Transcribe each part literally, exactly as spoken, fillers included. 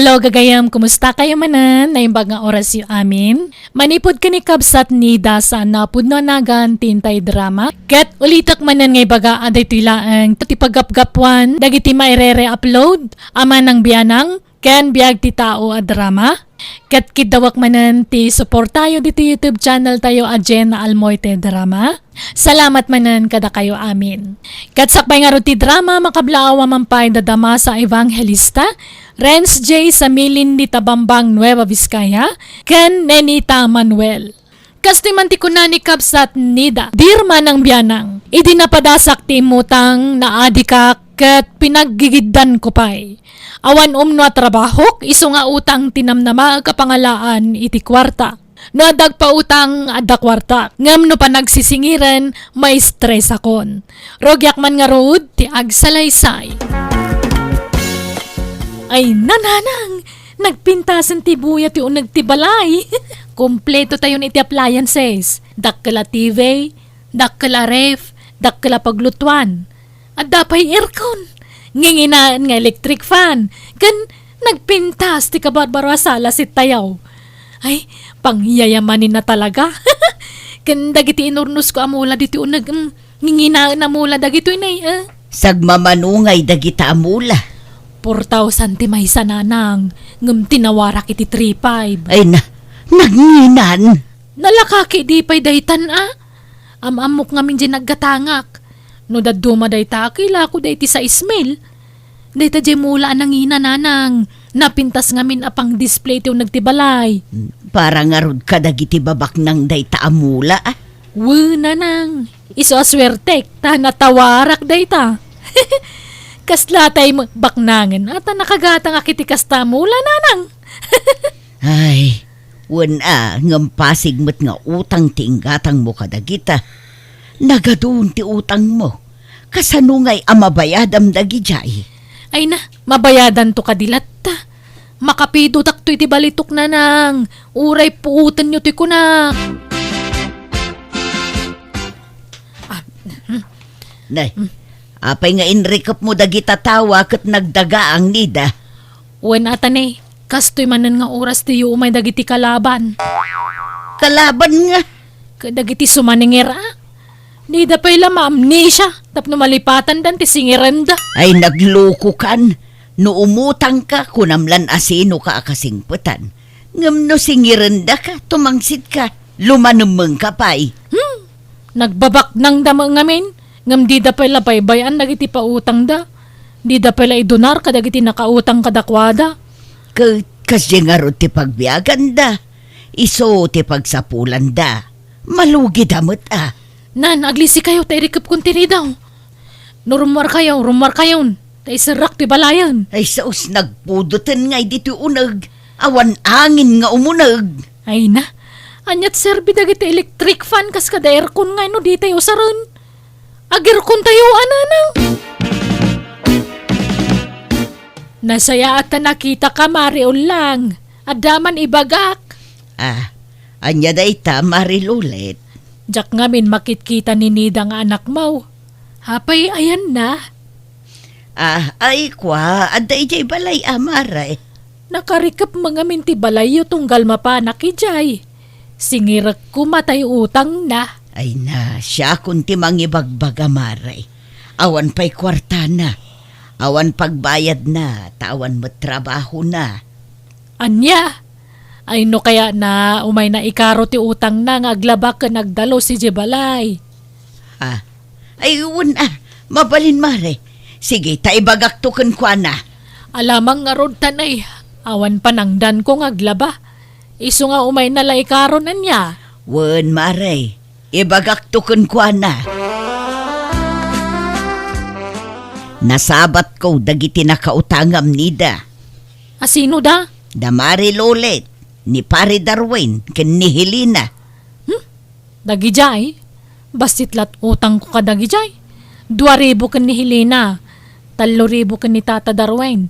Hello, gagayem, kumusta kayo manen? Naimbag nga oras yu amin. Manipud ken ni Kabsat Nida saan a pudno a nagan ti intay drama. Ket ulitek manen nga ibaga a daytoy laeng ti paggapgapuan dagiti maire-re-upload, Ama nang Bianang, ken Biag ti Tao a drama. Ket kiddawek manen ti suportayo ditoy YouTube channel tayo a Jenna Almoite Drama. Salamat manen kadakayo amin. Ket sakbay ngarud ti drama, makablaaw a man pay da Damasa Evangelista, Renz J Samilin ni Tabambang, Nueva Vizcaya, ken Nenita Manuel. Kastoy man ti kuna ni Kabsat Nida, Dear Manang Bianang, idi napadasak ti immutang, naadikak ket pinaggigiddanko pay. Awan umno a trabahok, isu nga utang ti namnamaek a pangalaan iti kuarta. No adda agpautang, adda kuarta. Ngem no panagsisingiren, maistresakon. Rugiak man ngarud ti agsalaysay. Ay, nanang! Nagpintasen ti buya ti uneg ti balay. Kompleto tayon iti appliances. Dakkel a T V, dakkel a ref, dakkel a paglutuan. Adda pay aircon. Nginginaen nga electric fan. Ken nagpintas ti kabarbaro a sala sitayo. Ay, pangyayamanin na talaga. Ken dagiti inurnosko a mula ditoy uneg, mm, nginginaen a mula dagitoy nay, eh. Sagmamanungay dagita a mula. Four thousand ti maysa, nanang, ngem tinawarak iti three five. Ay na, nagnginan. Nalakaki di pay daytan, a? Am-ammok ngamin diay naggatangak. No dadduma dayta, akilako dayta sais mil. Dayta diay mula a nangina, nanang. Napintas ngamin a pang-display ti uneg ti balay. Para ngarud kadagiti babaknang dayta a mula, a? Wen, nanang. Isu a suertek, ta natawarak dayta. Kasla tay m-, baknangen, a ta nakagatangak iti kasta a mula, nanang. Ay, wen a, ngem pasig met nga utang ti inggatangmo kadagita. Nagadun ti utangmo. Kasano ngay a mabayadam dagidiay? Ay na, mabayadanto kadi latta. Makapidotakto iti balitok, nanang. Uray puotenyo ti kunak. Ah, hmm. Nay, apay nga inrikepmo dagita tawa ket nagdagaang, Nida? Wen ata ne, kastoy manen nga oras ti umay dagiti kalaban. Kalaban nga? Kadagiti sumanenger, a? Dida pay la maamnesia tapno malipatandan ti singirenda. Ay, naglukokan. No umutangka, kunam lan a sinoka a kasingpetan. Ngem no singirendaka, tumangsitka, lumanemmengka pay. Hmm. Nagbabaknangda met ngamin, ngem dida pay la baybay-an dagiti pautangda. Dida pay la idunar kadagiti nakautang kadakuada. Ket kasdiay ngarud ti pagbiaganda. Isu ti pagsapulanda. Malugida met a. Nan, aglisikayo ta irikepkon ti ridaw. No rummuarkayo, rummuarkayon, ta iserrak ti balayen. Ay, sus, nagpudoten ngay ditoy uneg. Awan angin nga umuneg. Ay na, aniat serbi dagiti electric fan kas kada aircon ngay no ditay usaren? Ag-aircon tayo, a, nanang. Nasayaat ta nakitaka, Mari Ullang. Adda man ibagak. Ah, ania dayta, Mari Lulet? Diak ngamin makitkita ni Nida nga anakmo. Apay, ayanna? Ah, ay, kua, adda idiay balay, a, Mare. Nakarikep met ngamin ti balayyo tunggal mapanak idiay. Singirek koma tay utangna. Ay na, siakon ti mangibagbaga, Mare. Awan pay kuartana. Awan pagbayadna, ta awan met trabahona. Ania? Ay, no kayatna, umayna ikaro ti utangna nga aglaba ken agdalus idiay balay. Ah. Ay, wen a, mabalin, Mare. Sige, ta ibagakto kenkuana. Alamang ngarud, tan, ay, awan panangdanko nga aglaba. Isu nga umayna la ikaron, ania? Wen, Mare. Ibagakto kenkuana. Nasabatko dagiti nakautangam, Nida. A, sino da? Da Mari Lolet, ni Pari Darwin, ken ni Helena. Hmm? Dagidiay? Bassit la't utangko kadagidiay. Dua ribu ken ni Helena, tallo ribu ken ni Tata Darwin,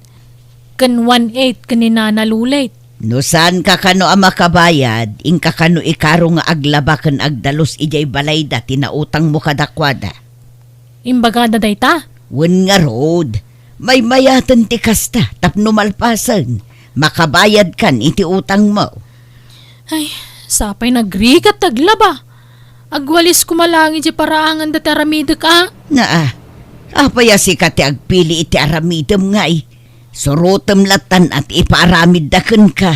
ken one eight ken ni Nana Lulet. No saanka kano a makabayad, inka kano ikaro nga aglaba ken agdalus idiay balayda ti nautangmo kadakuada. Imbagada dayta? Wen ngarud, maymayaten ti kasta tapno malpasen. makabayadkan iti utangmo. Ay, sapay nagrigat ti aglaba. Agwalis koma laeng idiay paraangan dati aramidek a. Naa, apay a sika ti agpili iti aramidem ngay? Surotem lattan a ti ipaaramidda kenka.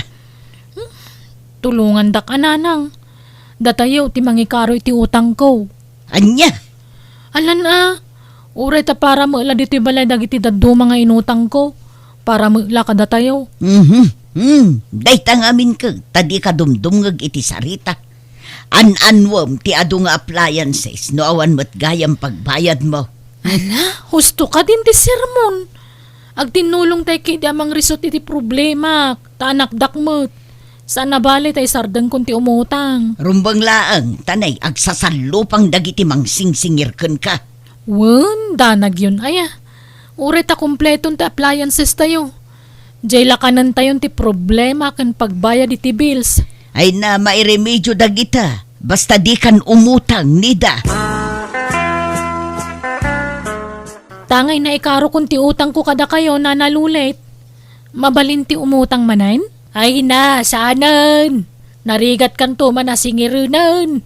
Tulongandak a nanang. Datayo ti mangikaro iti utangko. Ania? Alan a, uray ta para met la ditoy balay dagiti dadduma nga inutangko. Para met la kadatayo. Mhm. Hmm, dayta ngamin ket ta dika dumdumngeg iti sarita. An-annuem ti adu nga appliances no awan met gayam pagbayadmo. Ala, husto kadin ti sermon. Agtinnulongtay ketdi a mangrisut iti problemak, ta anakdak met. Saan a bale ta isardengkon ti umutang. Rumbeng laeng, ta nay agsasallupang dagiti mangsingsingir kenka. Wen, danagyon aya. Uray ta kompleton ti appliances tayo. Diay lakanentayon ti problema ken pagbayad iti bills. Ay na, mairemedio dagita. Basta dikan umutang, Nida. Tangay naikarokon ti utangko kadakayo, Nana Lulit. Mabalin ti umutang manen? Ay na, saanen. Narigatkanto man a singirenen.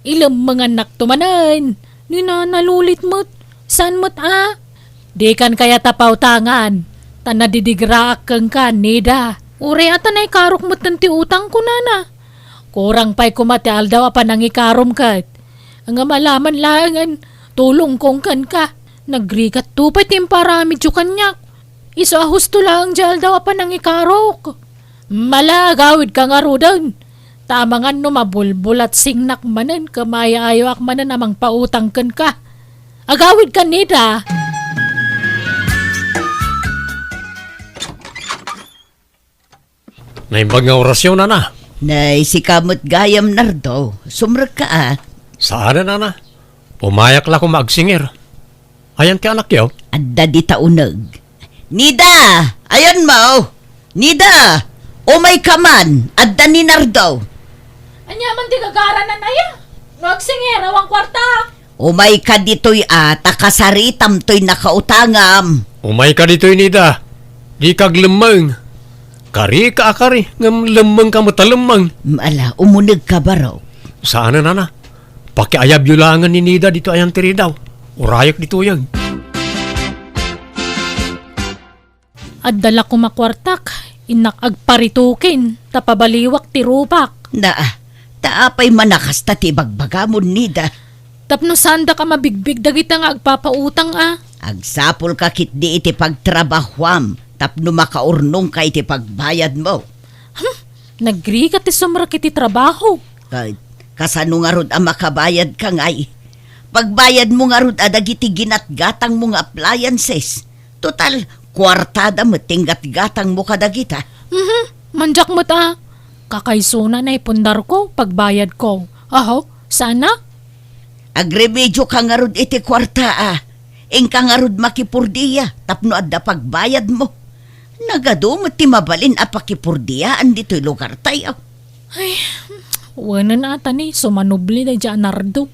Ilemmengannakto manen. Ni Nana Lulit met. Saan met a? Dikan kayat a pautangan, ta nadidigraak kenka, Nida. Uray a ta naikarok metten ti utangko, Nana. Kurang pay koma ti aldaw a panangikarom ket. Ngem alaman laengen, tulongkon kenka. Nagrigatto pay ti imparamidyo kaniak. Isu a husto laeng ti aldaw a panangikarok. Mala, agawidka ngaruden. Ta amangan no mabulbulat singnak manen ken maayo-ayoak manen a mangpautang kenka. Agawidka, Nida. Naimbag nga orasyon, Nana. Nay, sika met gayam, Nardo. Sumrekka a. Saan, Nana. Umayak la koma agsingir. Ayan ti anakyo? Adda dita uneg. Nida! Ayanmo! Nida! Umayka man! Adda ni Nardo! Ania man ti gagaranan aya? No agsingir, awan kuarta! Umayka ditoy a, ta kasaritam toy nakautangam. Umayka ditoy, Nida. Dika aglemmeng. Karika a kari, ngem lemmengka met a lemmeng. Ala, umunegka, barok. Saan, Nana. Pakiayabyo laengen ni Nida ditoy ayan ti ridaw. Urayek ditoyen. Adda la koma kuartak, innak agparitukin, ta pabaliwak ti rupak. Naa, ta apay man a kasta ti ibagbagamon, Nida? Tapno saandak a mabigbig dagita nga agpapautang a. Agsapulka ketdi iti pagtrabahuam tapno makaurnongka iti pagbayadmo. Hmm, nagrigat ti sumrek iti trabaho. Ka-, kasano ngarud a makabayadka ngay? Pagbayadmo ngarud a dagiti ginatgatangmo nga appliances. Total, kuartada met ti inggatgatangmo kadagita. Mhm, mandiak met a. Kakaysona naipundarko, pagbayadko. Aho, sana? Agremedioka ngarud iti kuarta a. Inka ngarud makipurdia tapno adda pagbayadmo. Nagadu met ti mabalin a pakipurdiaan ditoy lugartayo. Ay, wenen a ta ni, sumanubli daydiay a Nardo.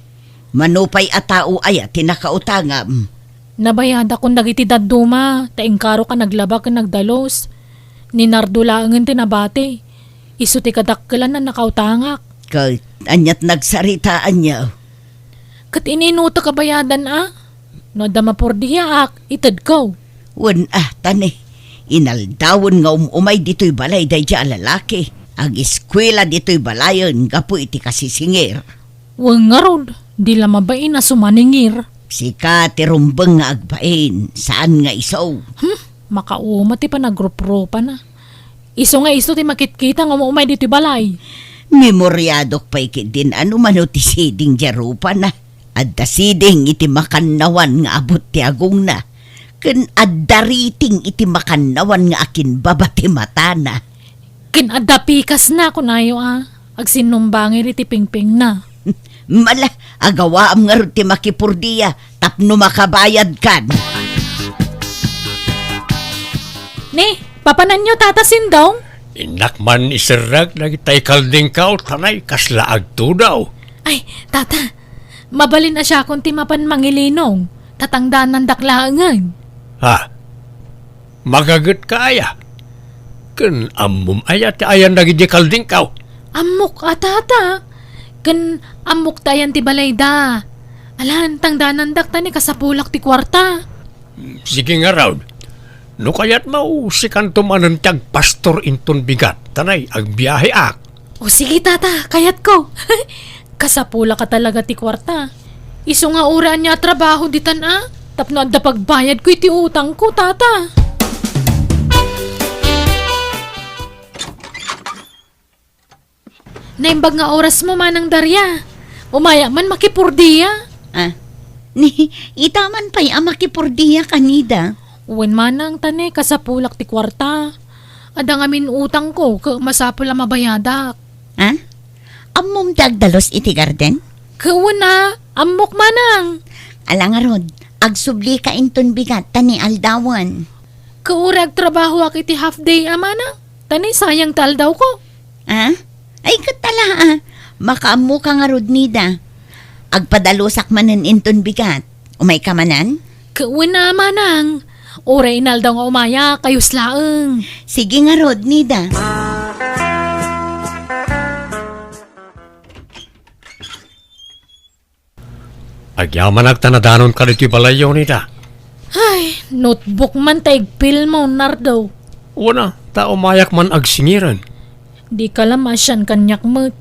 Mano pay a tao aya ti nakautangam? Nabayadakon dagiti dadduma, ta inkarok a naglaba ken nagdalus. Ni Nardo laengen ti nabati. Isu ti kadakkelan a nakautangak. Ket aniat nagsaritaanyo? Ket ininutek a bayadan a? No adda mapurdiaak, itedko. Wen a, ta ni, inaldawen nga um-umay ditoy balay daydiay a lalaki. Agiskuela ditoy balayen gapu iti kasisingir. Wen ngarud, di la mabain a sumaningir. Sika ti rumbeng nga agbain, saan nga isu. Hmm, makauma ti panagrupropana. Isu nga isu ti makitkita nga um-umay ditoy balay. Memoriadok pay ketdin a no mano ti siding diay rupana. Adda siding iti makannawan nga abut ti agongna, ken adda riting iti makannawan nga akinbaba ti matana. Ken adda pikasna, kunayo a, agsinnumbangir iti pingpingna. Mala, agawaam ngarud ti makipurdia tapno makabayadkan. Ni, papananyo, Tata Sindong? Innak man iserrek dagita ikaldingkaw, ta nay kasla agtudaw. Ay, Tata, mabalin a siakon ti mapan mangilinong, ta tangdanandak laengen. Ha? Magagetka aya? Ken ammom aya ti ayan dagiti kaldingkaw? Ammok a, tata. Ken ammok ti ayan ti balayda. Alan, tangdanandak ta ni kasapulak ti kuarta. Sige ngarud. No kayatmo, sikanto manen ti agpastor inton bigat, ta nay, agbiaheak. O sige, tata, kayatko. Kasapulak a talaga ti kuarta. Isu nga uray ania a trabaho ditan a, tapno adda pagbayadko iti utangko, tata. Naimbag nga orasmo, Manang Daria. Umayak man makipordia. Ah, ni, ita man pay a makipordia, Nida. Wen, Manang, ta ni, kasapulak ti kuarta. Adda ngamin utangko, ket masapul a mabayadak. Ah? Ammom ti agdalus iti garden? Ket wen a, ammok, Manang. Ala ngarud, agsublika inton bigat ta ni aldawen. Ket uray agtrabahoak iti half day a, Manang, ta ni sayang ti aldawko. Ah? Ay, ket ala, ah. Makaammoka ngarud, Nida. Agpadalusak manen inton bigat. Umayka manen? Ket wen a, Manang. Uray inaldaw nga umayak, kayus laeng. Sige ngarud, Nida. Agyamanak ta nadanonka ditoy balayyo, Nida. Ay, notebook man ta igpilmo, Nardo. Wen a, ta umayak man agsingiren. Dika la maasian kaniak met.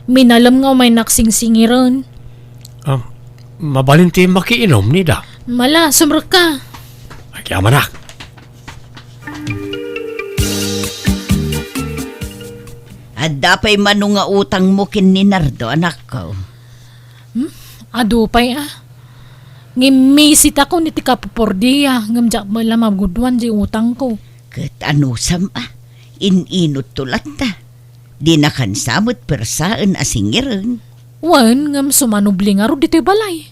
Minalem nga umaynak singsingiren. Ah, mabalin ti makiinom, Nida? Ala, sumrekka. Agyamanak. Adda pay mano nga utangmo ken ni Nardo, anakko? Hmm? Adu pay a. Ngimmisit ako iti kapupordia, ngem diak met la magudoan ti utangko. Ket anusam a, in-inutto latta. Dinakan sa met persaen a singiren. Wen, ngem sumanubli ngarud ditoy balay.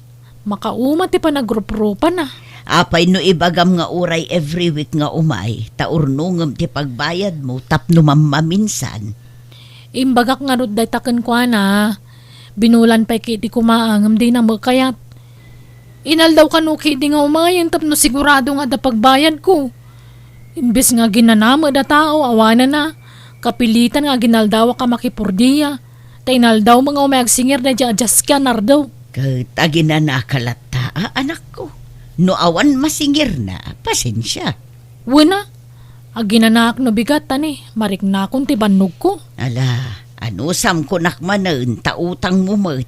Makauma ti panagrupropana. Apay no ibagam nga uray every week nga umay, ta urnongem ti pagbayadmo tapno mammaminsan? Imbagak ngarud dayta kenkuana. Binulan pay ketdi koma ngem dina met kayat. Inaldaw kano ketdi nga umayen tapno sigurado nga adda pagbayadko. Imbes nga aginana met a tao, awanen a, kapilitan nga aginaldawak a makipordia. Ta inaldawmo nga umay agsingir daydiay a diaski a Nardo. Ket aginanaka latta a, anakko? No awan masingirna, pasensia. Wen a, aginanaak no bigat ta ni, mariknakon ti bannogko. Ala, anusam kunak manen ta utangmo met.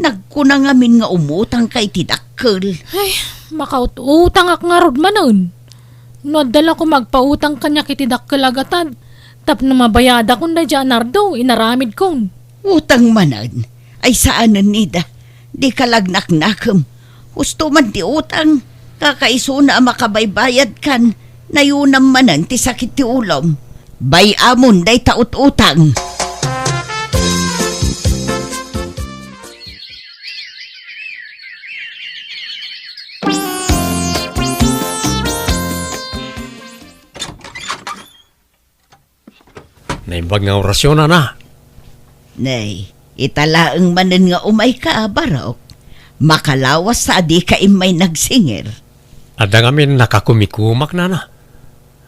Nagkuna ngamin nga umutangka iti dakkel. Ay, makaut-utangak ngarud manen. No adda la koma agpautang kaniak iti dakkel a gatad, tapno mabayadakon daydiay a Nardo, inaramidkon. Utang manen? Ay saanen, Nida. Dika la agnaknakem. Husto man ti utang. Kakaisuna a makabaybayadkan. Nayunam manen ti sakit ti ulom. Bay-amon dayta ut-utang. Naimbag nga orasyon, nana. Nay, ita laeng manen nga umayka, Barok. Makalawas sa a dika immay nagsingir. Adda ngamin nakakumikumak, nana.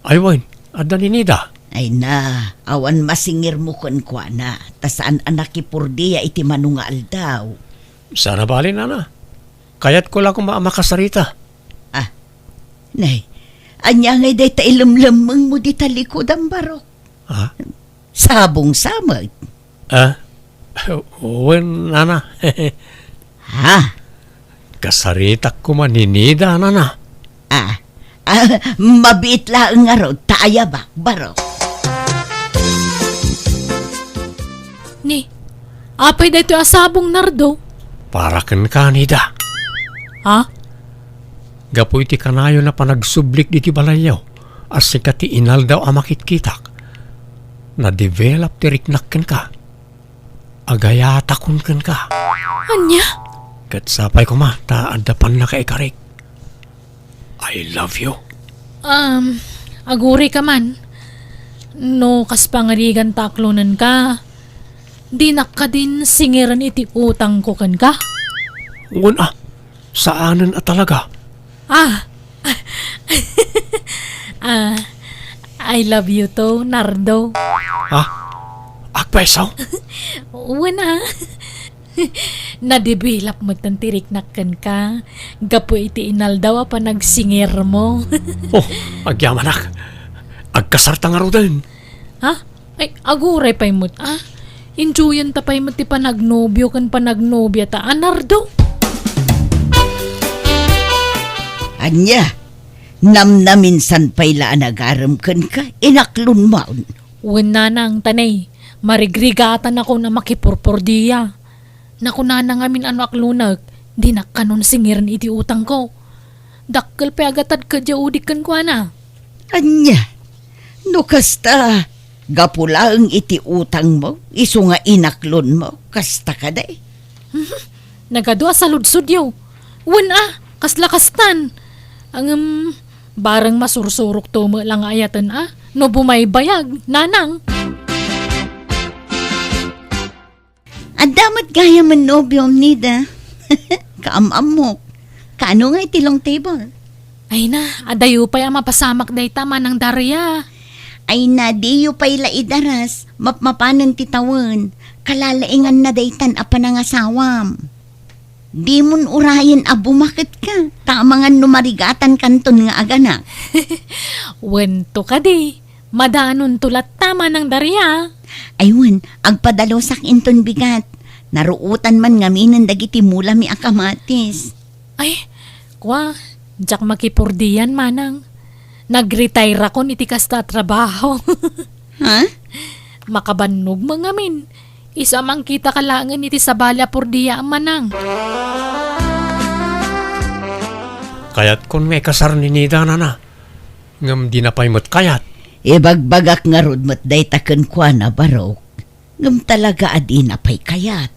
Ay wen, adda ni Nida. Ay na, awan masingirmo kenkuana, ta saan a nakipordia iti mano nga aldaw. Saan a bale, nana. Kayatko la koma a makasarita. Ah, nay, ania ngay dayta ilemlemmengmo dita likudan, Barok? Ha? Sabong sa met. Ah? Wen, nana. Ha? Kasaritak koma ni Nida, nana. Ah, ah, mabiit laeng ngarud ta ayabak, Barok. Ni, apay daytoy a sabong, Nardo? Para kenka, Nida. Ha? Gapu iti kanayon a panagsublik ditoy balayyo, a sika ti inaldaw a makitkitak, na-develop ti riknak kenka. Agayatakon kenka. Ania? Ket sapay koma ta adda pannakaikarik. I love you. Um, agurayka man. No kas pangarigan ta aklonenka, dinak kadin singiren iti utangko kenka? Wen a, saanen a talaga. Ah. Ah, I love you too, Nardo. Ha? Agpayso? Wen a. Nadibilap met ti riknak kenka gapu iti inaldaw a panagsingirmo. Oh, agyamanak. Agkasarta ngaruden. Ha? Ay, aguray pay met a. Enjoyenta pay met ti panagnobio ken panagnobiata, a, Nardo. Ania? Namnaminsan pay la a nagarem kenka, inaklonmon. Wen, nanang, ta ne, marigrigatanakon a makipurpordia. Nakunana ngamin a no aklonek, dinak kanon singiren iti utangko. Dakkel pay a gatad ket diay udik kenkuana. Ania? No kasta, gapu laeng iti utangmo, isu nga inaklonmo, kasta kadi? Nagadu a saludsodyo. Wen a, kasla kastan. Ngem, bareng masursurokto met la nga ayaten a, no bumaybayag, nanang. Adda met gayam a nobiom, Nida. Kaam-ammok. Kaano nga iti long table? Ay na, adayo pay a mapasamak dayta, Manang Daria. Ay na, diyo pay la idaras, mapmapanen ti tawen, kalalainganna daytan a panangasawam. Dimon urayen a bumaketka, ta amangan no marigatan kanton nga aganak. Wen to kadi, madanonto latta, Manang Daria. Ay wen, agpadalusak inton bigat. Naruotan man ngaminen dagiti mulami a kamatis. Ay, kua, diak makipurdian, Manang. Nagretire-akon iti kasta a trabaho. Ha? Makabannog met ngamin. Isu a mangkitaka laengen iti sabali a purdiaem, Manang. Kayatkon nga ikasar ni Nida, nana. Ngem dina pay met kayat. Ibagbagak ngarud met dayta kenkuana, barok. Ngem talaga a dina pay kayat.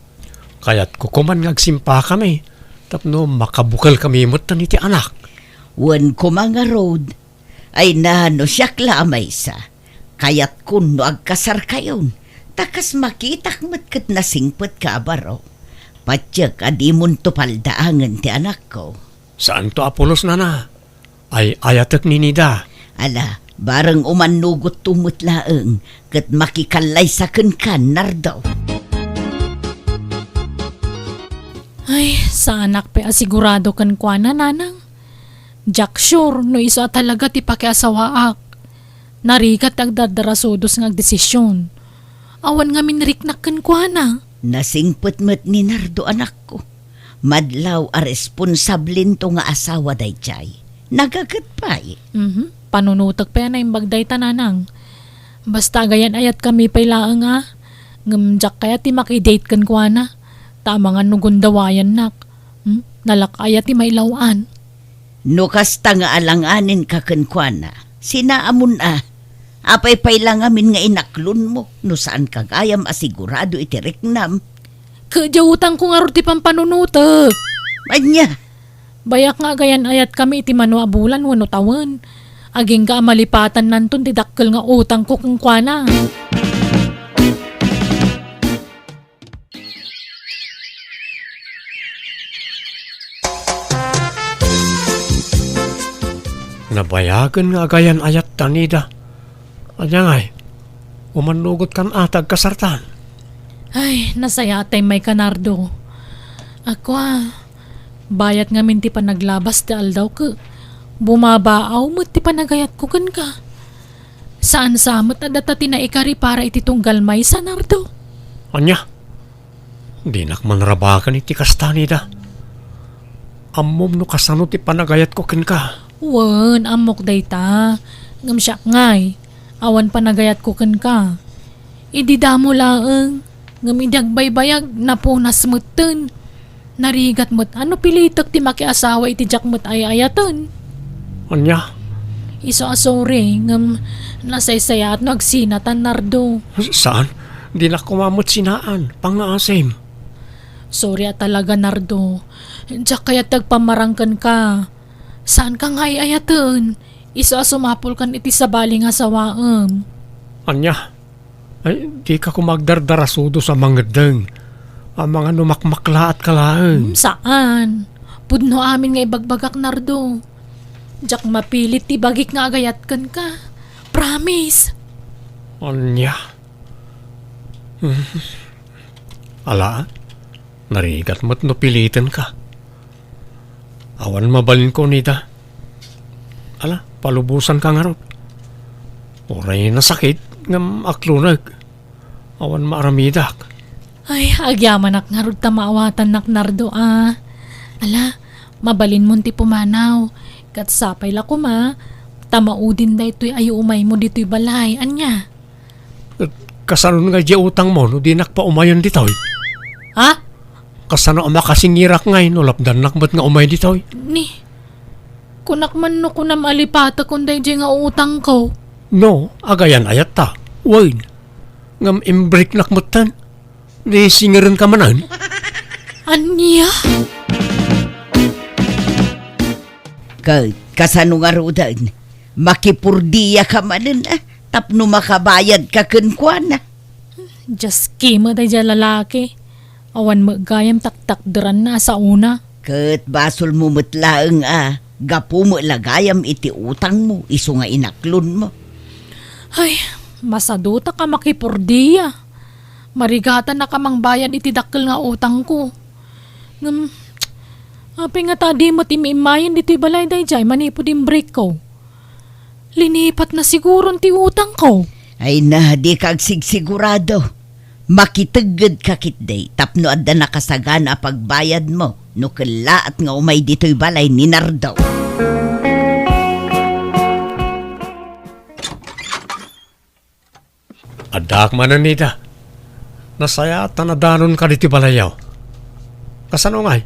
Kayatko koman nga agsimpakami tapno makabukelkami metten iti anak. Wen koma ngarud, ay na no siak la a maysa, kayatkon no agkasarkayon, ta kas makitak met ket nasingpetka a baro. Patiek a dimonto paldaangen ti anakko. Saanto a pulos, nana. Ay-ayatek ni Nida. Ala, bareng umannogotto met laeng, ket makikallaysa kenka, Nardo. Ay, saanak pay a sigurado kenkuana, nanang. Diak sure no isu a talaga ti pakiasawaak. Narigat ti agdardarasudos nga agdesisyon. Awan ngamin riknak kenkuana. Nasingpet met ni Nardo, anakko. Madlaw a responsablinto nga asawa daydiay. Nagaget pay. Mhm. Panunotek pay a naimbag dayta, nanang. Basta agayan-ayatkami pay laeng a. Ngem diak kayat ti makidate kenkuana. Ta amangan no gundawayannak. Hmm? Nalak-aya ti mailaw-an. No kasta nga alanganinka kenkuana, sinaamon a. Apay pay la ngamin nga inaklonmo no saanka gayam a sigurado iti riknam? Ket diay utangko ngarud ti pampanunotek. Ania? Bayak nga agayan-ayatkami iti mano a bulan wenno tawen. Agingga a malipatannanton ti dakkel nga utangko kenkuana. Nabayagen nga agayan-ayatta, Nida. Ania ngay, umannogotkan a ti agkasartan? Ay, nasayaat tay mayka, Nardo. Ako a, bayat ngamin ti panaglabas ti aldaw ket bumabaaw met ti panagayatko kenka. Saan sa met a data ti naikari para iti tunggal maysa, Nardo? Ania? Dinak manrabaken iti kasta, Nida. Ammom no kasano ti panagayatko kenka? Wen, ammok dayta. Ngem siak ngay, awan panagayatko kenka. Idi damo laeng, ngem idi agbaybayag, napunas metten. Narigat met a no pilitek ti makiasawa iti diak met ay-ayaten. Ania? Isu a sorry, ngem nasaysayaat no agsinatan, Nardo. Saan? Dinak koma met sinaan. Pangngaasim. Sorry a talaga, Nardo. Diak kayat ti agpammarang kenka. Saanka nga ay-ayaten. Isu a sumapulkan iti sabali nga asawaem. Ania? Ay, dika koma agdardarasudos a mangeddeng. Amangan no makmaklaatka laeng. Hmm, saan. Pudno amin nga ibagbagak, Nardo. Diak mapilit ti bagik nga agayat kenka. Promise. Ania? Hmm. Ala, narigat met no pilitenka. Awan mabalinko, Nida. Ala, palubosanka ngarud. Uray nasakit, ngem akloneg. Awan maaramidak. Ay, agyamanak ngarud ta maawatannak, Nardo, a. Ala, mabalinmon ti pumanaw. Ket sapay la koma, ta maudin daytoy a umaymo ditoy balay. Ania? Ket kasano nga diay utangmo no dinak paumayen ditoy? Ha? Kasano a makasingirak ngay no lapdannak met nga umay ditoy? Ni, kunak man no kunam a lipatekon daydiay nga utangko. No, agayan-ayatta. Wen, ngem imbreknak metten. Di singirenka manen? Ania? Ket kasano ngaruden? Makipurdiyaka manen, a, tapno makabayadka kenkuana. Dios kima daydiay a lalaki. Awan met gayam taktakderanna a saona. Ket basolmo met laeng a gapu met la gayam iti utangmo isu nga inaklonmo. Ay, masadutak a makipurdiya. Marigatanak a mangbayad iti dakkel nga utangko. Ngem, apay ngata a di met immayen ditoy balay daydiay manipud imbrekko? Linipatna siguron ti utangko. Ay na, dika agsigsigurado. Makiteggedka ketdi tapno adda nakasagana a pagbayadmo no kellaat nga umay ditoy balay ni Nardo. Addaak manen, Nida. Nasayaat a nadanonka ditoy balayyo. Kasano ngay?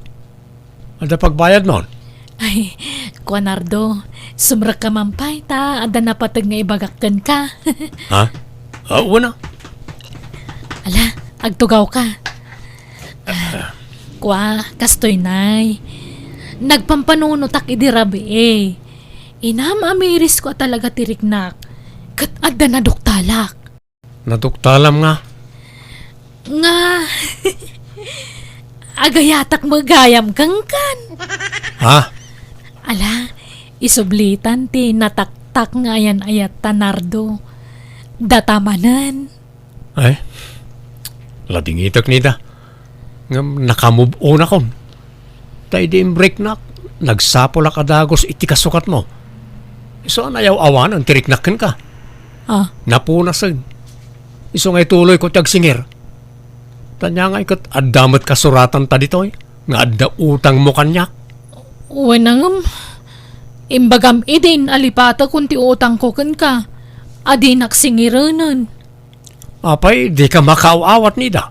Adda pagbayadmon? Ay, kua, Nardo, sumrekka man pay ta adda napateg nga ibagak kenka. Ha? Ah, wen a. Ala, agtugawka. Ah, kua, kastoy, Nay. Nagpampanunotak idi rabii. Inaam-amirisko a talaga ti riknak, ket adda naduktalak. Naduktalam nga? Nga, agayatak met gayam kenkan. Ha? Ala, isublitan ti nataktak nga ayan-ayatta, Nardo. Data manen. Ay, ladingitek, Nida. Ngem naka-move on akon. Ta idi imbreknak, nagsapulak a dagus iti kasukatmo. Isu a nayaw-awanen ti riknak kenka. Ah. Napunasen. Isu nga ituloyko ti agsingir. Ta ania ngay ket adda met kasuratanta ditoy nga adda utangmo kaniak? Wen a ngem, imbagam idin a lipatekon ti utangko kenka a dinak singirenen. Apay, dika makaaw-awat, Nida?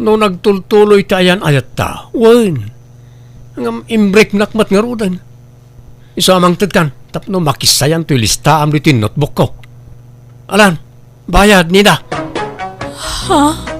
No nagtultuloy ti ayan-ayatta, wen. Ngem imbreknak met ngaruden. Isu a mangtedkan, tapno makissayan toy listaam ditoy notebookko. Alan, bayad, Nida. Ha?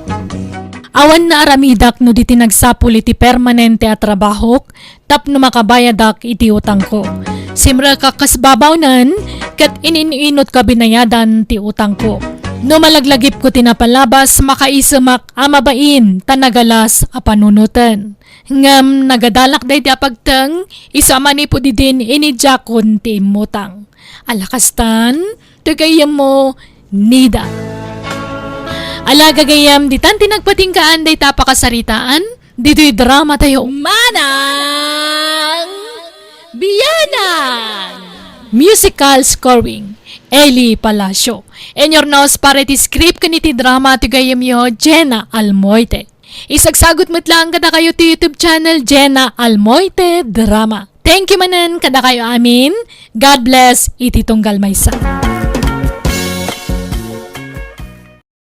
Awan naaramidak no di ti nagsapul iti permanente a trabahok, tapno makabayadak iti utangko. Simrekak kas babawnen, ket inin-inut ka binayadan ti utangko. No malaglagipko ti napalabas, makaisemak a mabain ta nagalas a panunoten. Ngem nagadalak daydi a pagteng, isu a manipud idin inidiakon ti immutang. Ala kastan, ti gayyemmo, Nida. Ala gagayyem, ditan ti nagpatinggaan dayta a pakasaritaan, ditoy drama tayo. Manang Bianang! Musical scoring, Eli Palacio. In your nose para iti script ken iti drama ti gayyemyo, Jenna Almoite. Isagsagut met laeng kadakayo ti YouTube channel, Jenna Almoite Drama. Thank you manen kadakayo amin. God bless iti tunggal maysa.